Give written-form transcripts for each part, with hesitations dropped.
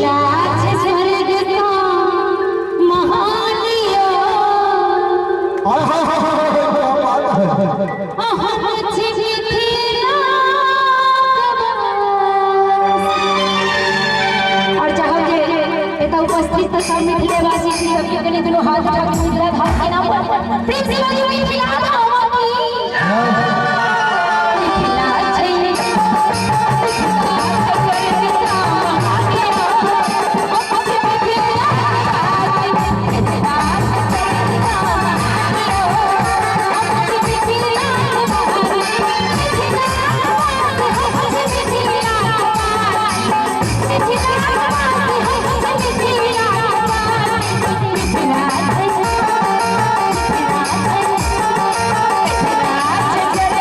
मिथिला छै स्वर्ग सँ महान यौ। हाय हाय हाय हाय हाय, क्या बात है। हम छी मिथिलाक वासी। और चाहब जे एतऽ उपस्थित तऽ सब मिथिलेवासी छी, सब केओ कनि दुनू हाथ उठा के मिथिला धाम के नाम पर प्रेम से बाजू, मिथिला धाम की। मिथिला छै, मिथिला छै स्वर्ग सँ महान यौ। हम छी मिथिलाक वासी। मिथिला छै स्वर्ग सँ महान यौ। हम छी मिथिलाक वासी। मिथिलाक वासी, हम छी मिथिलाक वासी। मिथिलाक वासी, हम छी मिथिलाक वासी। मिथिला छै, मिथिला छै, मिथिला छै।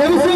भविष्य।